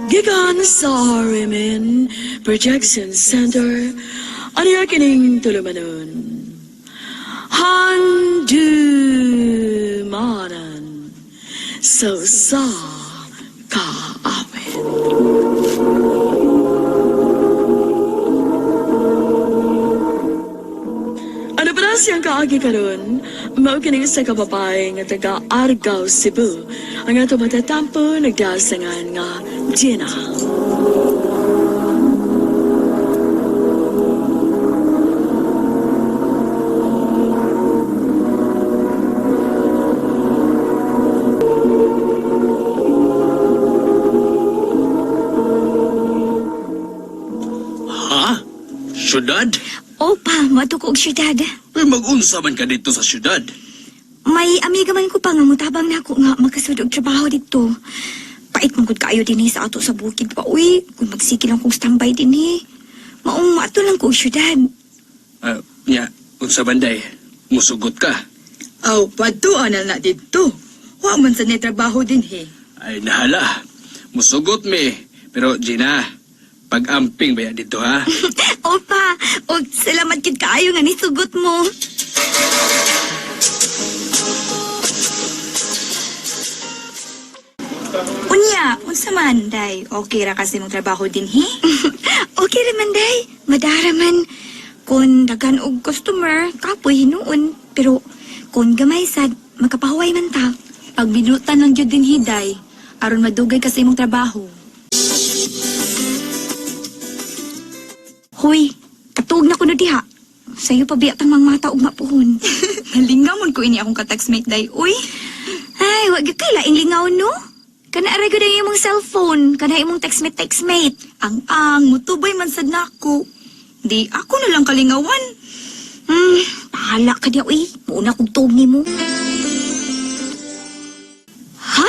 Gikan sa RMN Projection Center, aniya kining tulumanon. Handumanan sa usa ka awit. Ano pa na siyang kaagi karon? Mao kining isa ka babae nga taga Argao, Cebu. Ang ato matatampo nagdasangan nga Gina. Ha? Syudad? Opa, matukog syudad. Uy, mag-unsa man ka dito sa syudad. May amiga man ko pa nga mutabang nako nga makasud og trabaho dito. Pait man gud kaayo dinhi sa ato sa bukid pa uy, kung magsige lang kong standby dinhi. Maong maato lang ko og syudad. Ah, nya, unsa banday? Musugot ka. Aw, padtuan na na didto. Wa man sa ni trabaho dinhi. Ay, nahala. Musugot mi. Pero, Gina, pag-amping ba yan dito, ha? Opa, og salamat gid kaayo nga nisugot mo. Unya, unsa man day? Okay ra kasi mong trabaho dinhi? Okay ra man day, madara man. Kung daghan og customer, kapoy hinuon. Pero kung gamay sad, makapahuway man ta. Pagbinutan lang gyud dinhi day, aron madugay kasi imong trabaho. Hoy, katug na kuno diha. Sayo pa biya tang mga mata ug mapuhon. Nalingaw man ko ini akong ka-textmate day. Uy, Ay, wag gyud kay laing lingaw no. Kana aray gud ang imong cellphone, kana imong textmate textmate. ang mutubay man sad nako. Di ako na lang kalingawan. Bahala ka diya uy. Muuna kog tuog nimo. Ha?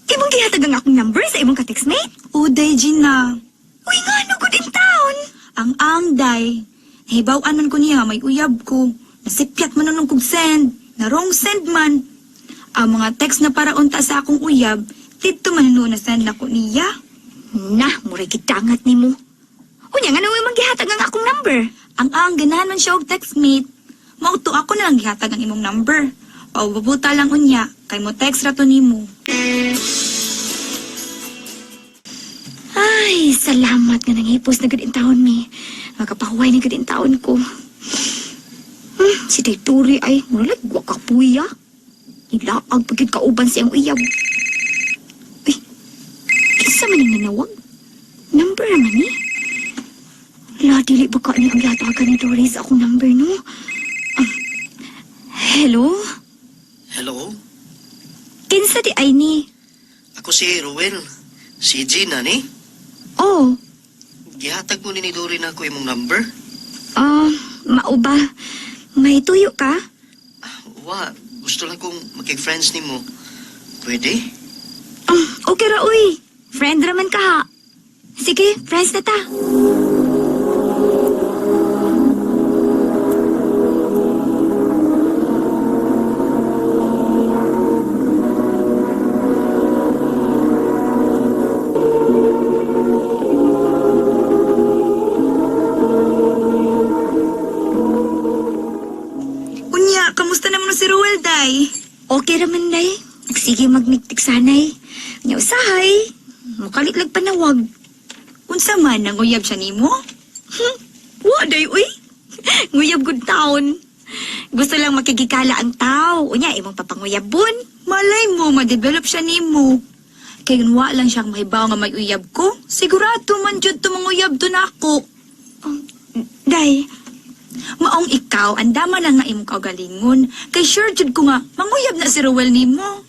Imong gihatag ang akong number sa imong ka-textmate? Uday Gina, Uy, nga no good in town. ang day. Nahibaw-an man ko niya may uyab ko. Nasipyat man nung kog send, na wrong send man. Ang mga text na para unta sa akong uyab, didto man noon na send nako niya. Na, muray gidangat nimo. Unya nga imong gihatag ang akong number? Ang ganahan man siya og textmate. Mao to ako na lang gihatag ang imong number. Paubabuta lang unya kay mo text ra to nimo. Ay, salamat nga nanghipos na gud in taon mi. Makapahuway na gud in taon ko. Si Turi ay mura wa ka puya. Nilaag pagid kauban siyang uyab. Uy, kinsa man ning nanawag? Number naman ni. La, dili ba ka ni ang gihatagan ni Doris akong number, no? Ah, hello? Hello? Kinsa di ay ni? Ako si Ruel. Si Gina ni. Oh, Gihatag mo ni ni Dory na ako imong number. ah, mao ba? May tuyo ka? Wa, gusto lang kong makig-friends nimo. Pwede? Okay ra, uy. Friend raman ka, ha? Sige, friends na ta. Unya, kamusta naman si Ruel day? Okay raman, day. Sige, magmigtik sanay. Nya usahay. Mukalit lag panawag. Unsa man nang uyab siya nimo? Wa, day, uy. Nguyab good taon. Gusto lang makigikala ang tao. Unya, imong papanguyabon. Malay mo ma-develop siya nimo. Kay wa lang siyang mahibaw nga may uyab ko, sigurado man jud tumanguyab do nako. Day, Maong ikaw, andama lang nga imong kaugalingon. Kay sure jud ko nga manguyab na si Ruel nimo.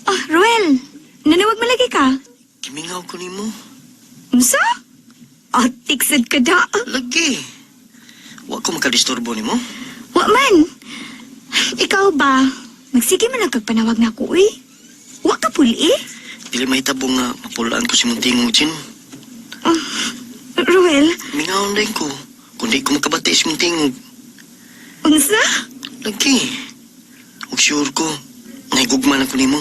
oh, Ruel, nanawag malagi ka. Gimingaw ko nimo. Unsa? Ah, tiksad ka da. Lagi. Wa ko makadisturbo nimo. Wa man. Ikaw ba? Magsige man ang kagpanawag na ako, uy. Wa ka puli, eh. Dili mahitabo nga mapulaan ko si mong tingog, Jin. Ruel, Mingaw din ko. Kundi ko makabati si mong tingog. unsa? Lagi. Ug sure ko, naigugma na ko nimo.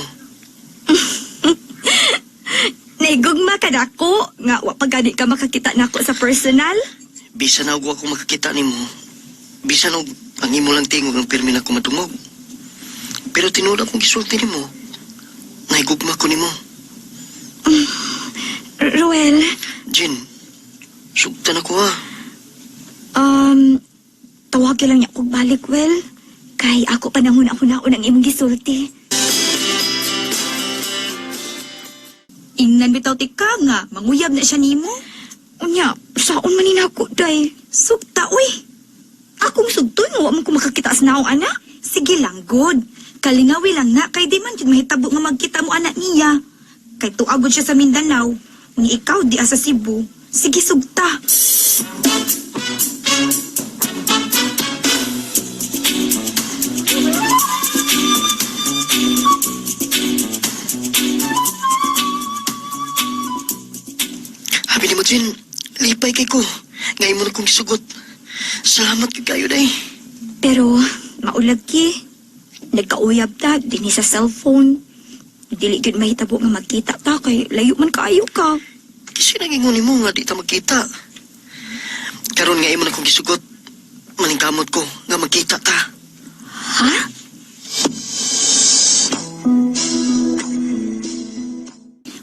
Naigugma ka nako nga wa pa gani ka makakita nako sa personal. Bisan na og wa ko makakita nimo, bisan og ang imo lang tingog ang pirmi na ko madungog. Pero tinuod akong gisulti nimo. Naigugma ko nimo. Ruel, Jin, sugtan ako ha. Tawagin lang niya kog balik, well. Kay ako pa nang huna-hunaon ang imong gisulti. Ingnan bitaw ti ka nga, manguyab na siya nimo. Unya, saon man ni nako, day? Sugta uy. Akong sugton, wa man ko makakita sa naong ana. Sige lang, good. Kalingawi lang na, kay di man jud mahitabo nga magkita mo anak niya. Kay tuagod siya sa Mindanao, ni ikaw di asa Cebu. Sige, sugta. Habi nimo, Jin, lipay kay ko. Nga imo na kong gisugot. Salamat kay kayo, day. Pero, maulag ki. Nagkauyab ta, dinhi sa cellphone. Dili gyud mahitabo nga magkita ta kay layo man kaayo ka. Kasi nangingon nimo nga di ta magkita. Karon nga imo na kong gisugot. Maningkamot ko nga magkita ta. Ha?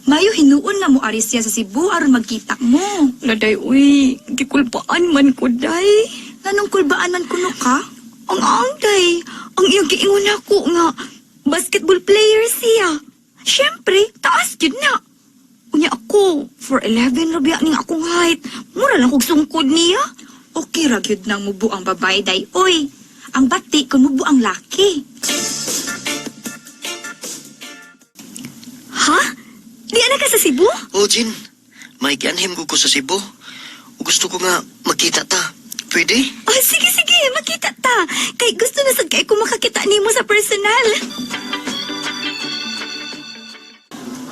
Mayo hinuon na mo ari siya sa Cebu aron magkita mo. Laday, uy, gikulpaan man ko, day. Nganong kulbaan man kuno ka? Ang day, ang iyang giingon ako nga, basketball player siya. Siyempre, taas yun na. Unya ako, 4'11 ra biya ning akong height. Mura lang kog sungkod niya. Okay ra gyud nang mubo ang babae day oy. Ang bati kun mubo ang laki. Ha? Di ana ka sa Cebu? Oh, Jin, may gianhim ko ko sa Cebu. Ug gusto ko nga magkita ta. Pwede? Oh, sige, sige, makita ta. Kay gusto na sad kay ko makakita nimo sa personal.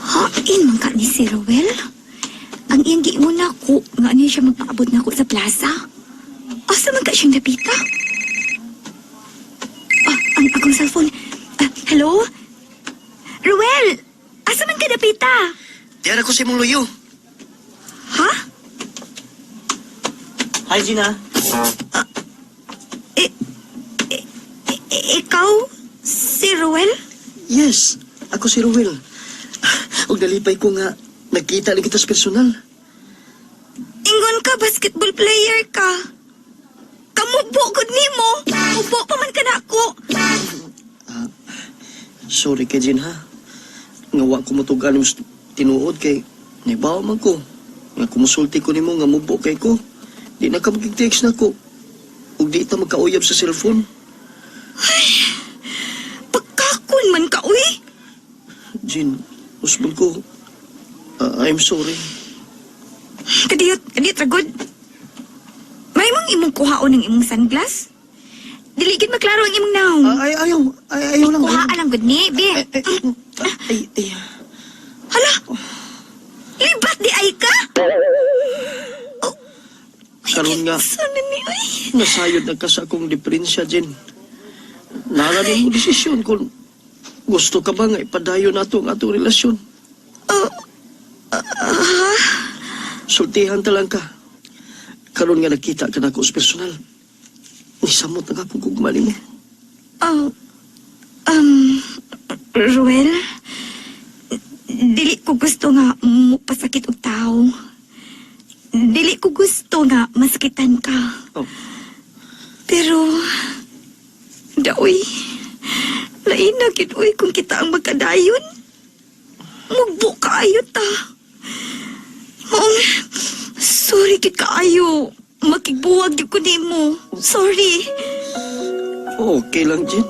Hain man ka ni si Rowel. Ang iyang giingon nako nga ano siya magpaabot nako sa plaza. Asa man ka siyang napita? Ah, ang akong cellphone. Ah, hello? Ruel, asa man ka napita? Diara ko sa imong luyo. Ha? Hi, Gina. Eh, ikaw? Si Ruel? Yes, ako si Ruel. Ug nalipay ko nga nagkita lang kita sa personal. Ingon ka, basketball player ka. Kamubo gud nimo. Mubo pa man ka nako. Sorry kay Jin ha. Nga wa ko mutugan nimo sa tinuod kay naibaw man ko. Nga kumusulti ko nimo nga mubo kay ko. Di na ka magig-text na ko. Ug di ta magkauyab sa cellphone. Pagkakon man ka, uy. Jin, usbon ko. I'm sorry. Kadiyot, kadiyot ragod. May mong imong kuhaon ng imong sunglass? Dili gid maklaro ang imong naong. Ay, ayaw. Ay, ayaw lang. Kuhaan lang gud ni, bi. Ay, ay, ay, ay. Hala. Libat di ay ka. Oh. Karon nga. Sana ni, uy. Nasayod na ka sa akong diferensya, Jen. Naranin mo desisyon kung gusto ka ba nga ipadayon nato ang atong relasyon. Oh, Sultihan ta lang ka. Karon nga nakita ka na ako sa personal. Nisamot na akong gugma nimo. Oh, Ruel, dili ko gusto nga mupasakit og tao. Dili ko gusto nga masakitan ka. Oh, Pero, daoy, lain na gid uy kung kita ang magkadayon. Mugbo kaayo ta. Maong, sorry gid kaayo. Makigbuwag gyud ko nimo. Sorry. Okay lang, Jen.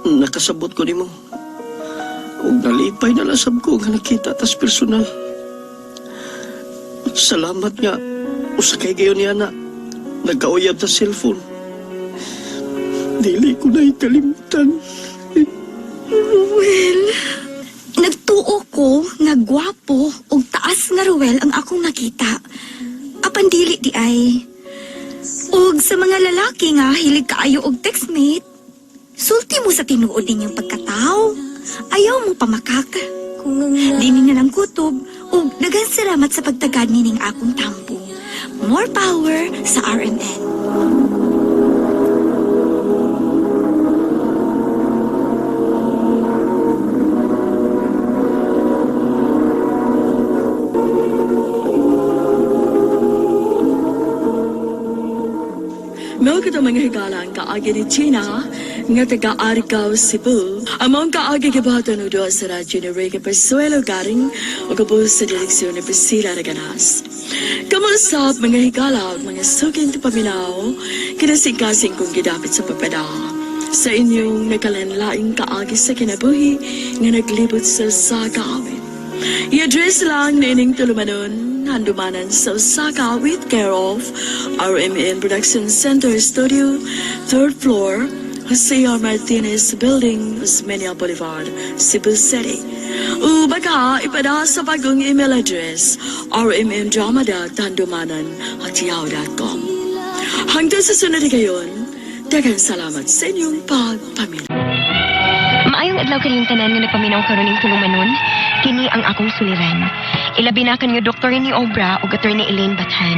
Nakasabot ko nimo. Ug nalipay na lasab ko nga nakita tas personal. Salamat nga. Usa kay gayon niya na nagkauyab sa cellphone. Dili ko na ikalimutan. Ruel, nagtuo ko nga gwapo og taas nga Ruel ang akong nakita. Apan dili di ay. Og sa mga lalaki nga hilig kaayo og textmate, sulti mo sa tinuod ninyong pagkatao. Ayaw mo pamakak. Dini na lang kutob ug daghang salamat sa pagtagad nining akong tampo. More power sa RMN. Mao kato mga higala ang kaagi ni Gina nga taga Argao, Cebu. Among kaagi gibuhaton og duha sa radyo ni Regan Persuelo Garing ug ubos sa direksyon ni Priscilla Raganas. Kamusap mga higala ug mga suking paminaw kinasing-kasing kong gidapit sa papada sa inyong nakalanlaing kaagi sa kinabuhi nga naglibot sa sakaawit. I-address lang nining tulumanon, handumanan sa Osaka with care of RMN Production Center Studio, third floor, Jose R. Martinez Building, Osmeña Boulevard, Cebu City. O baka ipada sa bagong email address, rmmdrama.handumanan@yahoo.com. Hanggang sa sunod gayon, daghang salamat sa inyong pagpamilya. Maayong adlaw kaniyong tanan nga nagpaminaw karon ning tulumanon, kini ang akong suliran. Ilabi na kanyo Dr. ni Obra ug Attorney Elaine Bathan.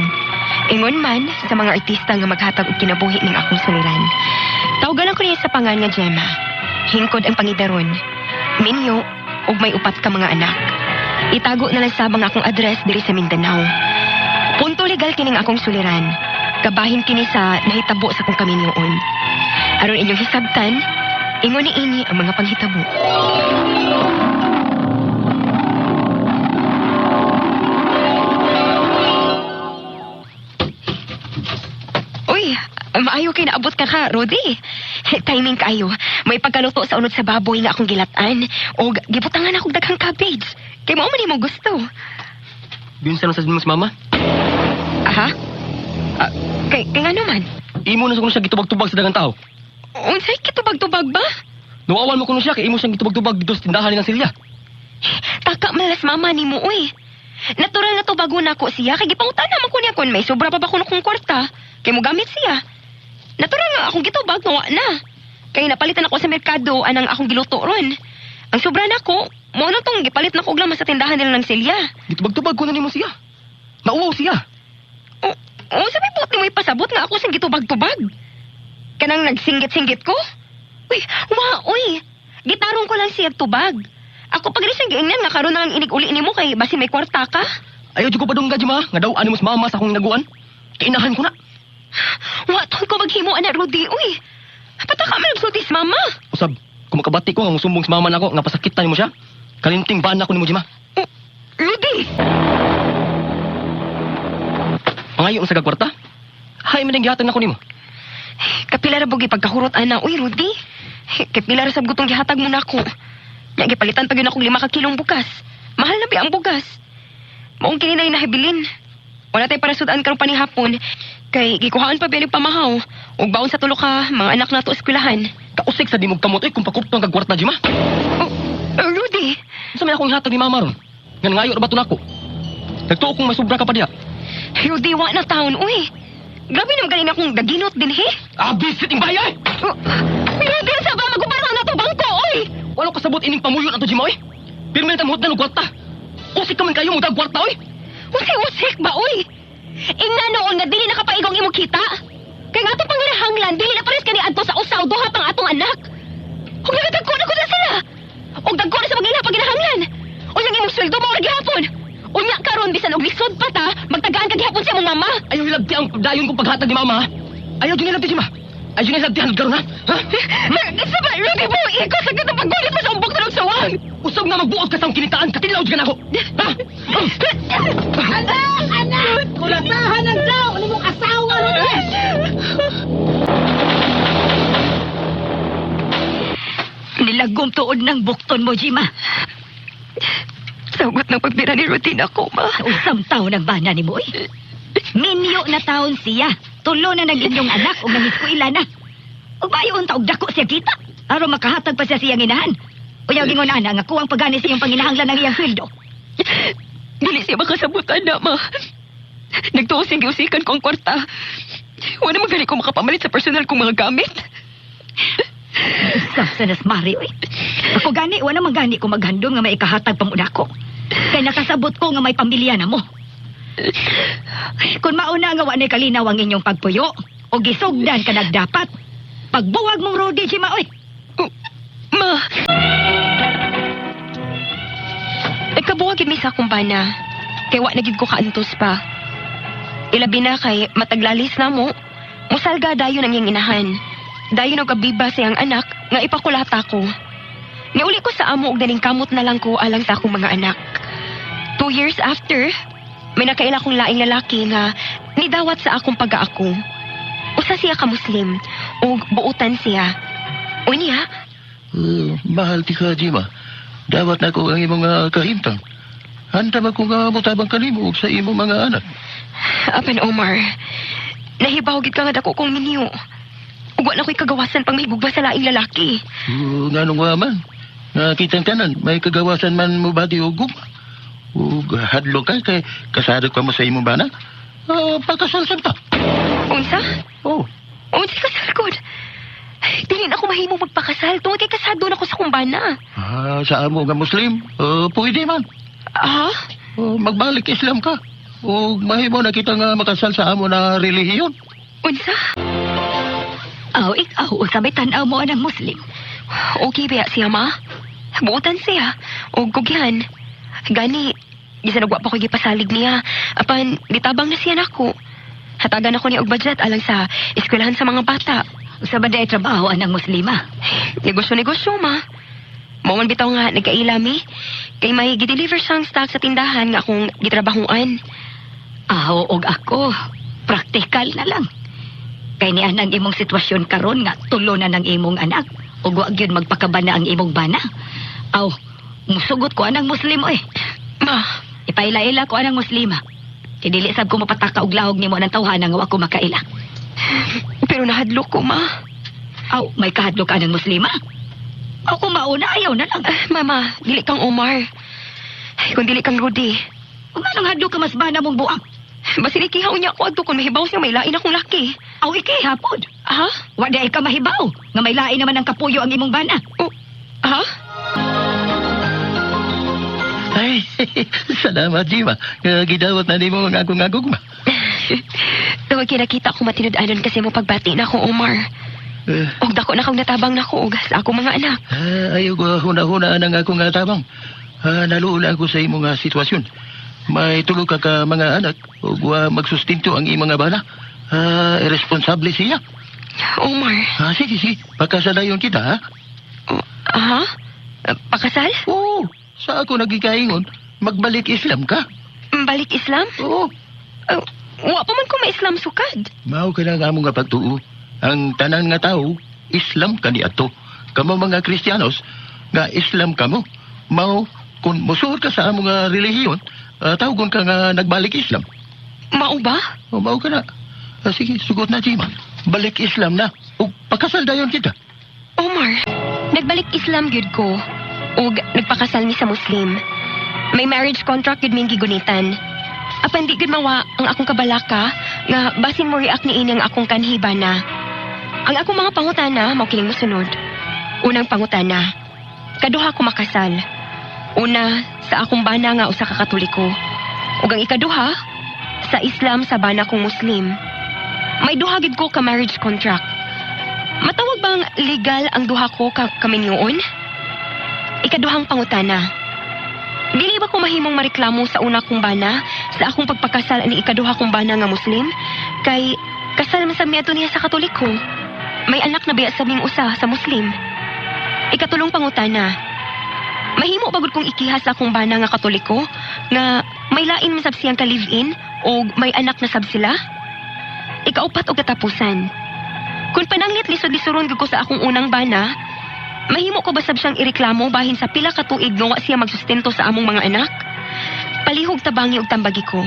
Ingon man sa mga artista nga maghatag og kinabuhi ning akong suliran. Tawgan ako niya sa pangan nga Gemma. Hingkod ang pangidaron. Minyo ug may upat ka mga anak. Itago na lang sabang akong address diri sa Mindanao. Punto legal kining akong suliran. Kabahin kini sa nahitabo sa kong kaminyoon. Aron inyong hisabtan, ingon ni ini ang mga panghitabo. Uy, maayo kay naabot ka ka, Rudy. Timing kaayo. May pagkaluto sa unod sa baboy nga akong gilatan. O gibutangan akong daghang cabbage. Kay mao man imong gusto. Binsa na sa mas mama. Aha? Ah, kay ngano man? Imo na sa kuno siya gitubag-tubag sa daghang tao. Unsay kitubag-tubag ba? Nuawan mo kuno siya kay imo siyang gitubag-tubag dito sa tindahan ni Silya. Taka malas mama ni mo, uy. Natural na tubago na ko siya, kay gipangutan naman ko niya kung may sobra pa ba kuno kong kwarta. Kay mo gamit siya. Natural nga akong gitubag, nawa na. Kay napalitan ako sa merkado, anang akong giluto ron. Ang sobra na ko, mo na tong gipalit na ko og laman sa tindahan nila ng Silya. Gitubag-tubag kuno nimo siya. Nauwaw siya. O, o sabi po, mo ipasabot nga ako sa gitubag-tubag. Kanang nagsinggit-singgit ko? Uy, wa, uy. Gitarong ko lang siya tubag. Ako pag siyang giingnan nga karon na lang inig-uli nimo kay basin may kwarta ka. Ayaw jud ko padungga jud ma, nga daw ani mo sa mama sa akong ginaguan. Kainahan ko na. Wa taon ko maghimo ana Rudy, uy. Pataka man nagsulti sa mama. Usab, kung makabati ko nga musumbong sa mama nako nga pasakitan nimo siya. Kalinting baan nako nimo Jima. Oh, Rudy! Pangayo sa kwarta. Hay man ang gihatag nako nimo. Kapila ra bugi pagkahurot ana, uy Rudy. Kapila ra sab gutong gihatag mo nako. Nya gipalitan pa gyud akong 5 ka kilong bugas. Mahal na bi ang bugas. Maong kini na nahibilin. Wala tay para sudan karong panihapon. Kay gikuhaan pa biya pamahaw. Ug baon sa tulo ka mga anak nato eskwelahan. Kausik sa dimog kamot oy kung pakupto ang kagkwarta Jima. Oh, oh, Rudy, Unsa may akong gihatag ni mama ron? Nga ngayo ra ba to nako? Nagtuo kong may sobra ka pa diha. Rudy wa na taon uy. Grabe naman ganina akong daginot din he. Ah, bisit ing bayay! Oh, Rudy, sa ba magubara na to bangko oy. Wala ko kasabot ining pamuyon ato Jima oy. Pirmi na tamuhot na og kwarta. Usik ka man kayo mo dag kwarta oy. Usik-usik ba, uy? Ingna noon nga dili nakapaigong imo kita. Kay nga atong panginahanglan, dili na pares kani adto sa usaw duha pang atong anak. Ug nagadagko na ko na sila. Ug dagko na sa mga panginahanglan. Unyang imong sweldo mo ra gihapon. Unya karon bisan og lisod pa ta, magtagaan ka gihapon sa imong mama. Ayaw hilabti ang dayon kong paghatag ni mama ha. Ayaw jud hilabti Jima. Ayaw jud hilabti hanod karon ha. Ha? Isa ba, Rudy mo, ikaw sa gitong paggulit mo sa umbok na sawang. Usab nga magbuot ka sa akong kinitaan, katilaw jud ka nako. Ha? Anak! Anak! Kulatahan ang daw! Ano mong asawa rin? Nilagom tuod ng bukton mo, Jima. Sagot ng pagbira ni Rudy nako, ma. Sa usam taon ang bana ni mo, oy. Minyo na taon siya. Tulo na nag inyong anak o nangiskuila na. Ug mayon ta og dako siya kita. Aron makahatag pa siya siyang inahan. Uyaw gingon ana nga kuwang pagani sa iyong panginahanglan ng iyang sweldo. Dili siya makasabutan na, ma. Nagtuo siyang giusikan ko ang kwarta. Wala man gani ko makapamalit sa personal kong mga gamit. Sa nas Mari, oy. Ako gani, wala man gani ko maghandom nga may ikahatag pa mo nako. Kay nakasabot ko nga may pamilya na mo. Ay, kung mauna nga wa na'y kalinaw ang inyong pagpuyo, o gisugdan ka nagdapat, pagbuwag mong Rudy, Jima, oy. Ma! Nagkabuwag gid mi sa akong bana. Kay wa na gid ko kaantos pa. Ilabi na kay mataglalis na mo. Musalga dayon ang iyang inahan. Dayon og abiba sa iyang anak nga ipakulata ko. Niuli ko sa amo og daning kamot na lang ko alang sa akong mga anak. 2 years after, may nakaila kong laing lalaki nga nidawat sa akong pag-aako. Usa siya ka Muslim ug buutan siya. Unya, Mahal ti ka, Jima. Dawat na ko ang imong kahimtang. Handam ako nga mutabang kanimo ug sa imong mga anak. Apan Omar, nahibaw gid ka nga dako kong minyo. Ug wa na ko'y kagawasan pang mahigugma sa laing lalaki. Nganong wa man. Nga kitang tanan, may kagawasan man mo ba di og gugma. Ug hadlo kay kay kasado ka mo sa imong bana. Pagkasal sa ta. Unsa? Oh, Unsa kasal gud? Dili na ako mahimo magpakasal tungod kay kasado na ko sa kumbana. Sa amo nga Muslim, pwede man. Ah? Magbalik Islam ka. Ug mahimo na kita nga makasal sa amo na relihiyon. Unsa? Aw, ikaw, unsa may tan-aw mo anang Muslim. Okay ba siya ma? Buotan siya og gugyan. Gani, bisan og wa pa ko gipasalig niya, apan gitabang na siya nako. Hatagan ako niya og budget alang sa eskwelahan sa mga bata. Unsa ba day trabaho anang Muslima? Negosyo-negosyo, ma. Mao man bitaw nga nagkaila mi. Kay may gideliver siyang stock sa tindahan nga akong gitrabahuan. Aw, og ako, praktikal na lang. Kay niyan ang imong sitwasyon karon nga tulo na ng imong anak ug wa gyud magpakabana ang imong bana. Aw, musugot ko anang Muslim oy. Ma, Ipaila-ila ko anang Muslima. Kay dili sab ko mapataka og lahog nimo anang tawhana nga wa ko makaila. Pero nahadlok ko, ma. Aw, may kahadlok ka ng Muslima. Aw, kung mauna, ayaw na lang. Ah, mama, dili kang Omar. Ay, kung dili kang Rudy. Kung anong hadlok ka mas bana mong buang. Basin ikihaw niya ako adto kung mahibaw siya may lain akong laki. Aw, ikihapod. Ha? Wa di ay ka mahibaw. Nga may lain naman ang kapuyo ang imong bana. Oh, ha? Ay, salamat, Jima. Nga gidawat na nimo ang akong gugma. Tawag kinakita ko matinud-anon kasi mo pagbati na ako, Omar. Og dako na kang natabang na ko og sa akong mga anak. Ayaw ko huna-huna ang akong tabang. Naluol ako sa imong sitwasyon. May tulog ka ka mga anak ug wa magsustinto ang imong mga bana. Irresponsable siya. Omar. Sige, sige. Pagkasalayon kita, ha? Oh, ha? Pakasal? Oo. Sa ako nagikaingon, magbalik Islam ka. Balik Islam? Oo. Wa pa man ko ma-Islam sukad. Mao ka na nga among nga pagtuo. Ang tanan nga tao, Islam kaniadto. Kamo mga Kristiyanos, nga Islam kamo. Mao, kung musuot ka sa among nga relihiyon, tawgon ka nga nagbalik Islam. Mao ba? O, mao ka na. Sige, sugot na, Jima. Balik Islam na. O, pakasal dayon kita. Omar, nagbalik Islam gyud ko. Ug nagpakasal mi sa Muslim. May marriage contract gyud ming gigunitan. Apan di gyud mawa ang akong kabalaka nga basin mo react niini ang akong kanhiba na. Ang akong mga pangutana mao kining mosunod. Unang pangutana. Kaduha ko makasal. Una, sa akong bana nga usa ka Katoliko. Ug ang ikaduha, sa Islam sa bana kong Muslim. May duha gid ko ka marriage contract. Matawag bang legal ang duha ko ka kaminyoon? Ikaduhang pangutana. Dili ba ko mahimong mareklamo sa una kong bana sa akong pagpakasal ani ikaduha kong bana nga Muslim? Kay kasal man sa miadto niya sa Katoliko. May anak na biya sa ming usa sa Muslim. Ikatulong pangutana. Mahimo ba gud kong ikiha sa akong bana nga Katoliko nga may lain man sab siyang ka live-in o may anak na sab sila? Ikaupat og katapusan. Kung pananglit lisod-lisuron gud ko sa akong unang bana, mahimo ko ba sab siyang ireklamo bahin sa pila ka tuig nga wa siya magsustento sa among mga anak? Palihog tabangi og tambagi ko.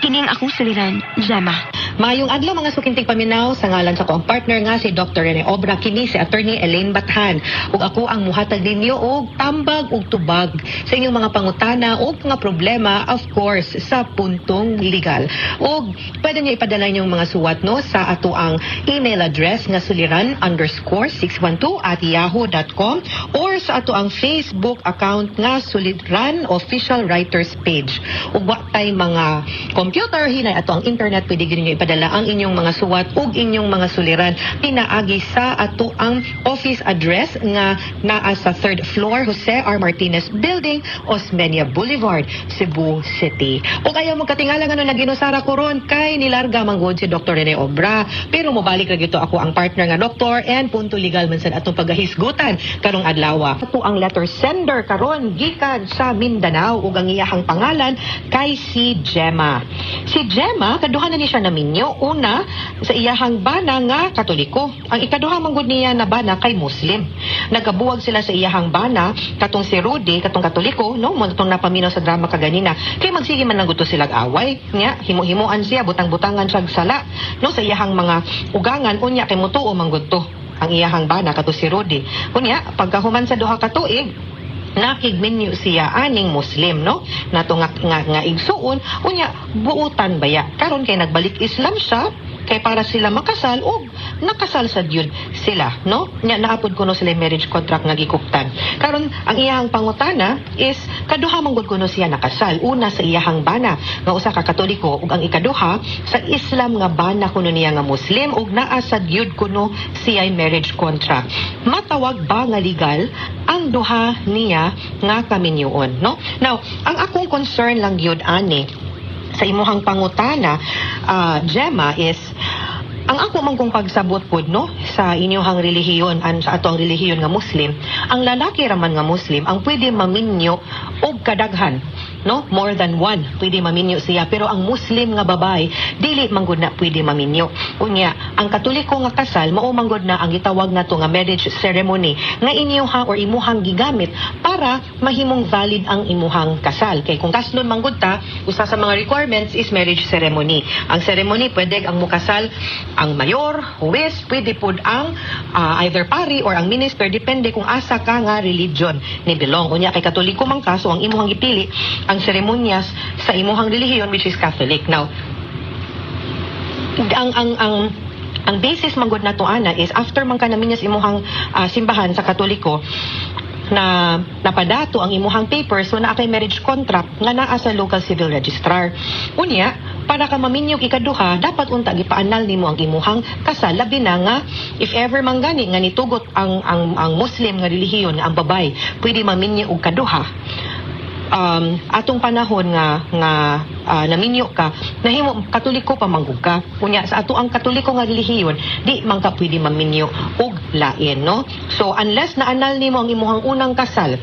Kini ang akong suliran, Gemma. Maayong adlaw, mga suking tigpaminaw. Sa ngalan sa akong partner nga si Dr. Rene Obra, kini si Attorney Elaine Bathan. Ug ako ang muhatag ninyo og tambag ug tubag sa inyong mga pangutana o mga problema, of course, sa puntong legal. Ug pwede niyo ipadala inyong mga suwat, no, sa ato ang email address nga suliran_612@yahoo.com or sa ato ang Facebook account nga Suliran Official Writers Page. Ug wa tay mga computer, hinay ato ang internet, pwede gyud ninyo ipadala ang inyong mga suwat ug inyong mga suliran pinaagi sa ato ang office address nga naa sa third floor, Jose R. Martinez Building, Osmeña Boulevard, Cebu City. Ug ayaw mo katingala nga naginusara ko ron kay nilarga manggod si Dr. Rene Obra. Pero mobalik ra gyud to ako ang partner nga doktor and punto legal man sad atong pagahisgutan karong adlaw. Ato ang letter sender karon gikan sa Mindanao ug ang iyahang pangalan kay si Gemma. Si Gemma, kaduha na ni siya naminyo. Una, sa iyahang bana nga Katoliko. Ang ikaduha manggod niya na bana kay Muslim. Nagabuwag sila sa iyahang bana, katong si Rudy, katong Katoliko, no, mo itong napaminaw sa drama kaganina. Kay magsige man lang gusto silang away. Nya, himo-himuan siya, butang-butangan siya sala, no, sa iyahang mga ugangan, unya kay mutuo manggod to ang iyahang bana kato si Rudy. Unya, pagkahuman sa 2 ka tuig, nakigminyo siya aning Muslim, no, nato nga igsuon. Unya buutan baya karon kay nagbalik Islam siya kay para sila makasal, og nakasal sa gyud sila, no. Nya naapod kuno sila marriage contract nga gikuptan. Karon ang iyahang pangutana is kaduha man gud kuno siya nakasal: una sa iyahang bana nga usa ka Katoliko ug ang ikaduha sa Islam nga bana kuno niya nga Muslim, ug naa sa gyud kuno siya marriage contract. Matawag ba nga legal ang duha niya nga kaminyoon, no? Now, ang akong concern lang gyud ani sa imuhang pangutana, Gemma, is ang ako man kong pagsabot pod, no, sa inyong relihiyon an sa ato ang relihiyon nga Muslim, ang lalaki raman nga Muslim ang pwede maminyo og kadaghan, no, more than one pwede maminyo siya, pero ang Muslim nga babae dili man gud na pwede maminyo. Unya ang Katoliko nga kasal, mao man gud na ang gitawag nato nga marriage ceremony nga inyuha or imuhang gigamit para mahimong valid ang imuhang kasal, kay kung kaslon man gud ta, usa sa mga requirements is marriage ceremony. Ang ceremony, pwede ang mukasal ang mayor, huwes, pwede pod ang either pari or ang minister, depende kung asa ka nga religion ni belong. Unya kay Katoliko man ka, so ang imuhang gipili ang seremonyas sa imuhang relihiyon, which is Catholic. Now, ang basis manggod nato ana is after man ka naminyas imuhang simbahan sa Katoliko na napadato ang imuhang papers, so naa kay marriage contract nga naa sa local civil registrar. Unya, para ka maminyog ikaduha, dapat unta gipaanal nimo ang imuhang kasal, labi na nga if ever man gani nga nitugot ang Muslim nga relihiyon nga ang babay pwede maminyo og kaduha, atong panahon nga naminyo ka, nahimo Katoliko pa manggug ka. Unya sa ato ang Katoliko nga relihiyon, di man ka pwede maminyo og lain, no? So unless na anal nimo ang imuhang unang kasal,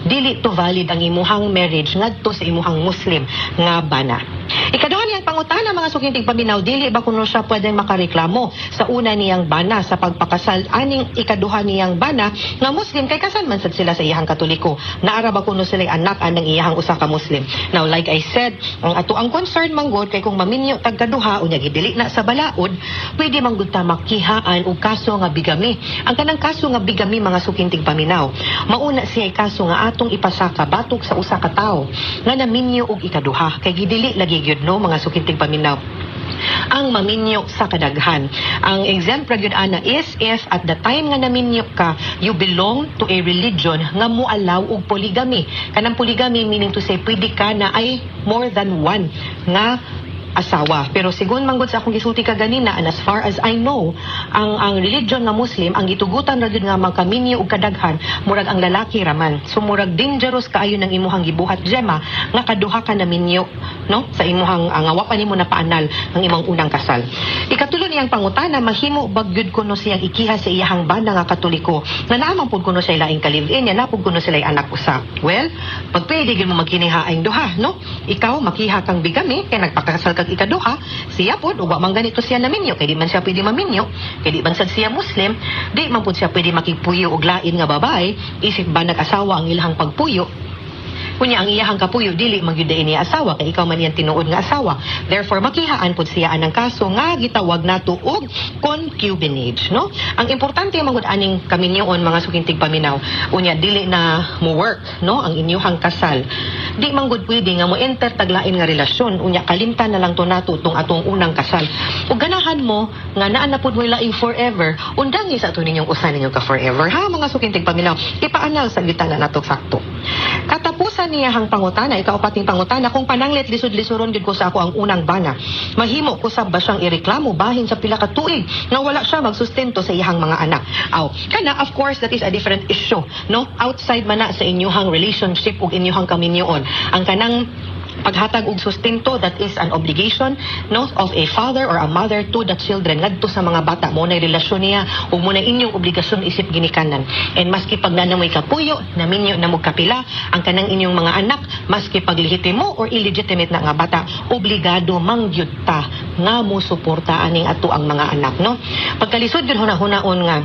dili to valid ang imuhang marriage ngadto sa imuhang Muslim nga bana. Ikaduha niyang pangutana, mga suking tigpaminaw, dili ba kuno siya pwedeng makareklamo sa una niyang bana sa pagpakasal aning ikaduha niyang bana nga Muslim, kay kasal man sad sila sa iyahang Katoliko? Naara ba kuno sila anak anang iyahang usa ka Muslim? Now, like I said, ang ato ang concern manggod kay kung maminyo tag kaduha unya gidili na sa balaod, pwede manggod ta makihaan og kaso nga bigamy. Ang kanang kaso nga bigamy, mga suking tigpaminaw, mauna siya kaso nga atong ipasaka batok sa usa ka tawo nga naminyo og ikaduha, kay gidili lagi gyud, no, mga suking tigpaminaw, ang maminyo sa kadaghan. Ang example gyud ana is if at the time nga naminyo ka, you belong to a religion nga mo-allow og polygamy. Kanang polygamy, meaning to say pwede ka na ay more than one nga asawa. Pero sigon manggod sa akong gisulti kaganina, and as far as I know, ang religion nga Muslim, ang gitugutan ra gyud nga magkaminyo og kadaghan, murag ang lalaki raman. So murag dangerous kaayo ng imuhang gibuhat, Gemma, nga kaduha ka na minyo, no, sa imuhang ang wa pa nimo na paanal ang imong unang kasal. Ikatulo niyang pangutana, mahimo ba gyud kuno siyang ikiha sa iyahang bana nga Katoliko nga naa man pud kuno siya laing ka-live-in, ya naa pud kuno sila anak usa? Well, pag pwede gyud mo magkiniha ang duha, no? Ikaw makiha kang bigamy kay nagpakasal kag ikaduha, siya pod ug wa man ganito siya naminyo kay di man siya pwede maminyo, kay di man sad siya Muslim, di man pud siya pwede makigpuyo og lain nga babae isip ba nag-asawa ang ilahang pagpuyo. Unya ang iyahang kapuyo dili man gyud niya asawa kay ikaw man iyang tinuod nga asawa. Therefore makihaan pud siya anang kaso nga gitawag nato og concubinage, no? Ang importante man gud aning kaminyoon, mga suking tigpaminaw, unya dili na mo work, no, ang inyuhang kasal. Di man gud pwede nga mo enter taglain nga relasyon, unya kalimtan na lang to nato tong atong unang kasal. Ug ganahan mo nga naa na pud mo laing forever, undangi sa ato ninyong usa ninyo ka forever ha, mga suking tigpaminaw. Ipaanal sa gitana nato sakto. Katapusan niya hang pangutana, ikaupating pangutana, kung pananglit lisod-lisuron gid ko sa ako ang unang bana, mahimo ko sab ba siyang ireklamo bahin sa pila ka tuig nga wala siya magsustento sa iyang mga anak? Aw, kana of course that is a different issue, no? Outside man na sa inyuhang relationship ug inyuhang kaminyoon. Ang kanang paghatag og sustento, that is an obligation, no, of a father or a mother to the children, ngadto sa mga bata. Mo na relasyon niya ug mo na inyong obligasyon isip ginikanan. And maski pag nanamoy kapuyo, naminyo na mo kapila, ang kanang inyong mga anak, maski pag lehitimo or illegitimate na nga bata, obligado mangyud ta nga mo suporta aning ato ang mga anak, no? Pagkalisod gyud huna-hunaon nga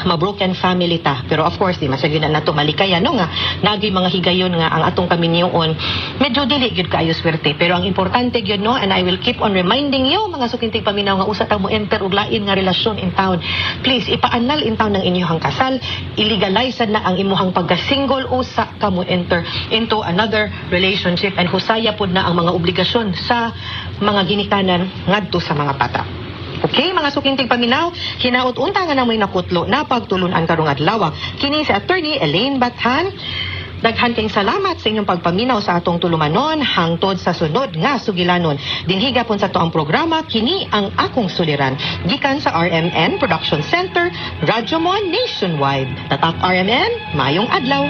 ma-broken family ta, pero of course di masagid na nato malikaya, no, nga nagi mga higayon nga ang atong kaminyoon medyo dili gyud kaayo swerte. Pero ang importante gyud, no, and I will keep on reminding you, mga suking tigpaminaw, nga usa ta mo enter og lain nga relasyon in town, please ipaanal in town ng inyong kasal, ilegalize na ang imuhang pagka-single usa ka mo enter into another relationship, and husaya pod na ang mga obligasyon sa mga ginikanan ngadto sa mga bata. Okay, mga suking tigpaminaw, hinaot unta nga namoy nakutlo na pagtulunan karong adlaw. Kini si Attorney Elaine Bathan. Daghan kayong salamat sa inyong pagpaminaw sa atong tulumanon hangtod sa sunod nga sugilanon. Dinhi gapon sa ato ang programa, kini ang akong suliran. Gikan sa RMN Production Center, Radyo Mo Nationwide. Tatak RMN, maayong adlaw.